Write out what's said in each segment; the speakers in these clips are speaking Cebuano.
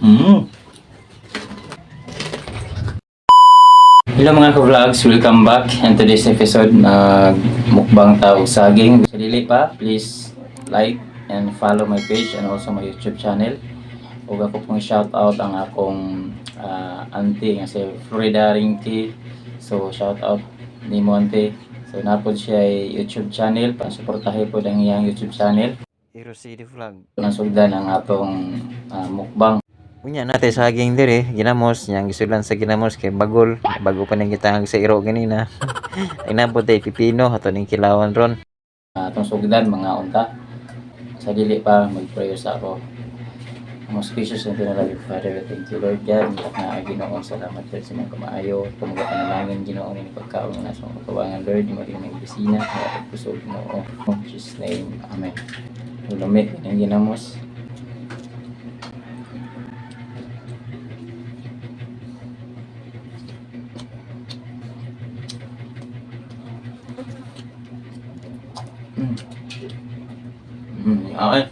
Hello mga ka-vlogs, welcome back. And today's episode, nag mukbang ta og saging. Sa dili pa, please like and follow my page and also my YouTube channel. Ug ako pong shout out ang akong auntie nga si Florida Ringki. So shout out nimo, auntie. So naa pod siya YouTube channel, pa-suportahi pod ang iyang YouTube channel. Hero City Vlog. Nasugdan ang atong mukbang. Unya natin saging dire, ginamos, niyang gisulan sa ginamos kay bagol, bago pa ning gitangag sa iro ganina. Ay nabot ay pipino ato ning kilawan ron. Atong sugdan mga unta. Sa dili pa, mag-prayer sa ako. Most gracious and loving Father, thank you, Lord God. Na Ginoo, salamat, Lord, sa mga kamaayo. Tumuga panalangin, Ginoo, ni pagkaon nga sa mga kawangan, Lord, mo rin ang bisina, kaya kusog, Ginoo. In Jesus' name, amen. Lami, ang ginamos. Okay.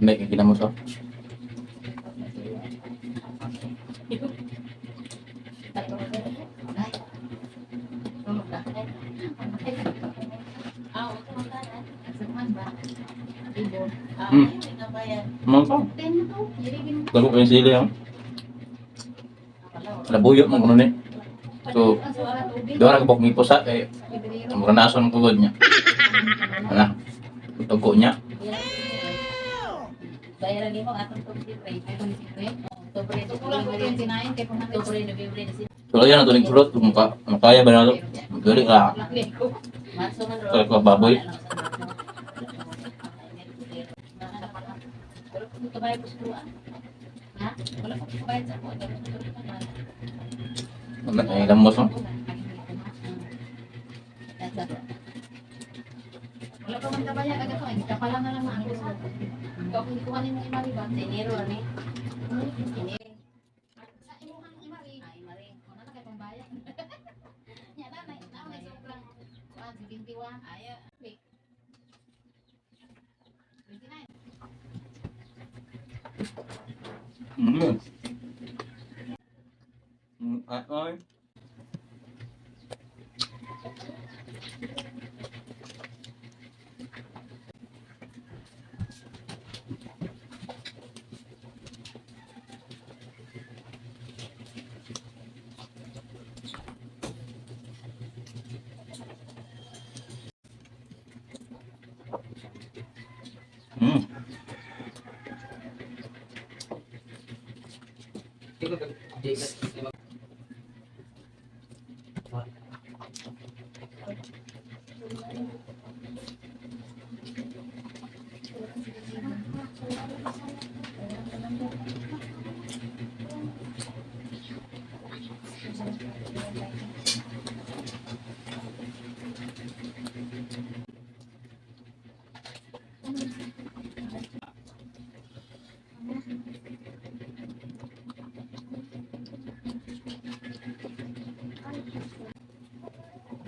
May ginamos, oh. Mga pa. Dako kayong sili, oh. Labuyo man kuno ni. So, duha ra ka buok mipusa kay mura nason ang tugod niya. Ana. Tugo niya. Bayaran nimo atong 23. Oktubre, Oktubre, Nobyembre, Disyembre. So ayan na tunig sulot kung makaya ba na to. Dili ka. Marso man ro. Kaya ko baboy. Pero kung kabayad ko sa Ha? Wala ko kabayad sa ako. Ay lamos, oh. Wala pa man kabayad agad ko. Hindi ka pala na lang maangos. Ikaw kung kuha nimo imari ba? Sa Enero ani. Enero. Sa imuhang imari. Ah, imari. Wala na kay pambayad. Nya na na na may sobrang kuan 71. Ay, wait. 29. Ay.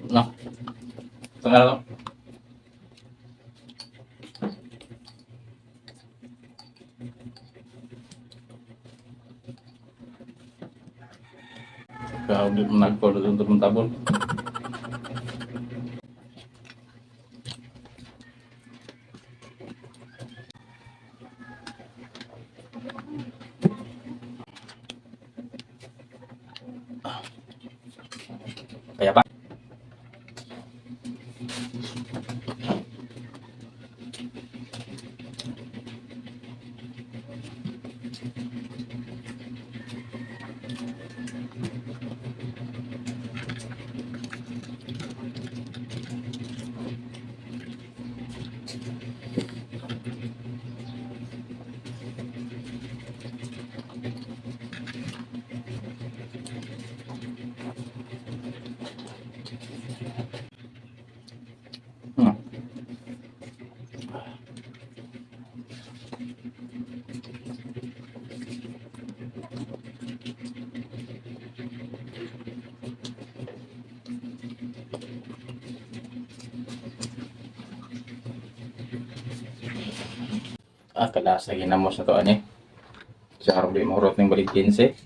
No. Tanggal ko. Kaya di mo nag-call doon sa tabon. Kaya pa. Ah, kalasa ginamos na to ani. Sa harap di mahurot ng balik 15.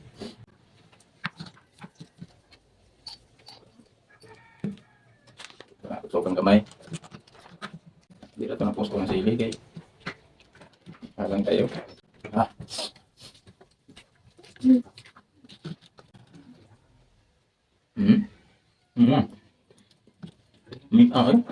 Sobrang gamay. Di na ito na-post ko ng sili kay. Alang kayo. Ah. Ah, eh.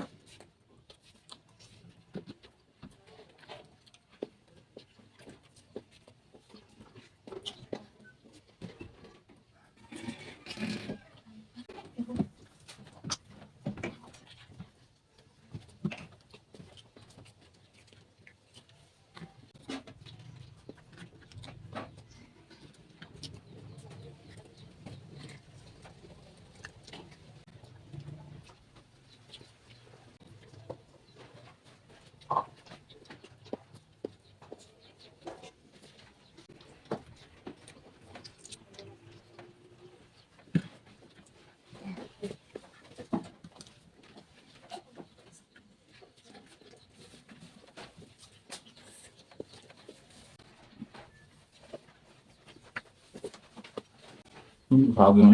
Sabi mo.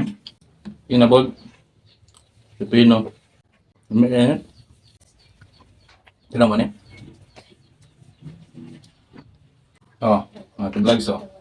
Inabog. Pipino. May eh. Sila mo ni? Oh, mga vlogs oh.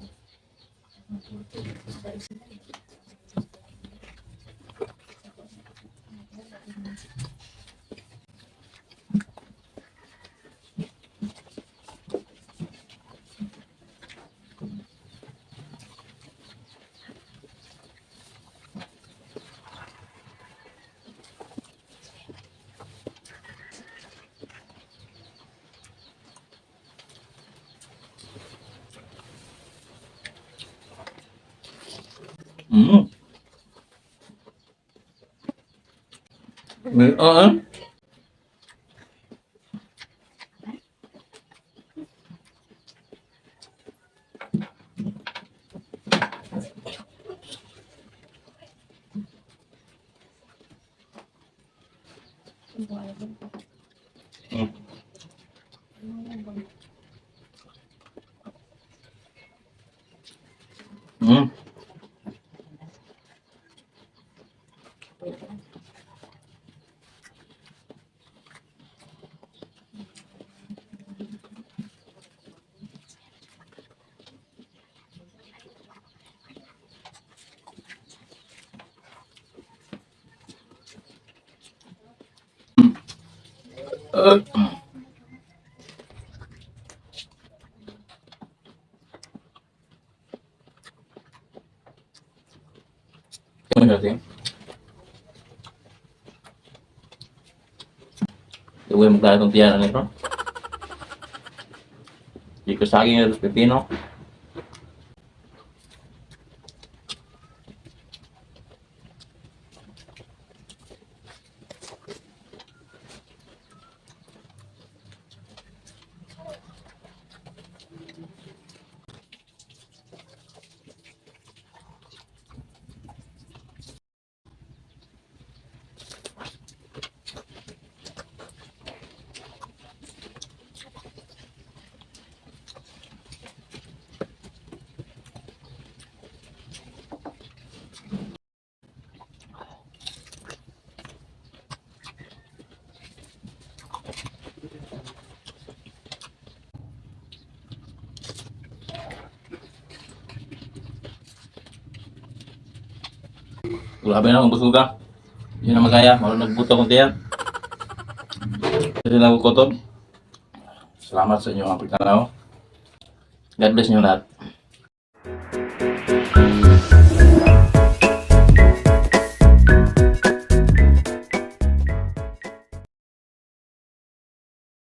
May, ah, eh. Ano natin? Uwi magdala itong tiyan nito. Di ko saging na pipino. Grabe na kung busog ka. Yun ang magaya. Marunong nagbuto kong tiyan. Hindi lang ako kutob. Salamat sa inyong pagtanaw. God bless niyo lahat.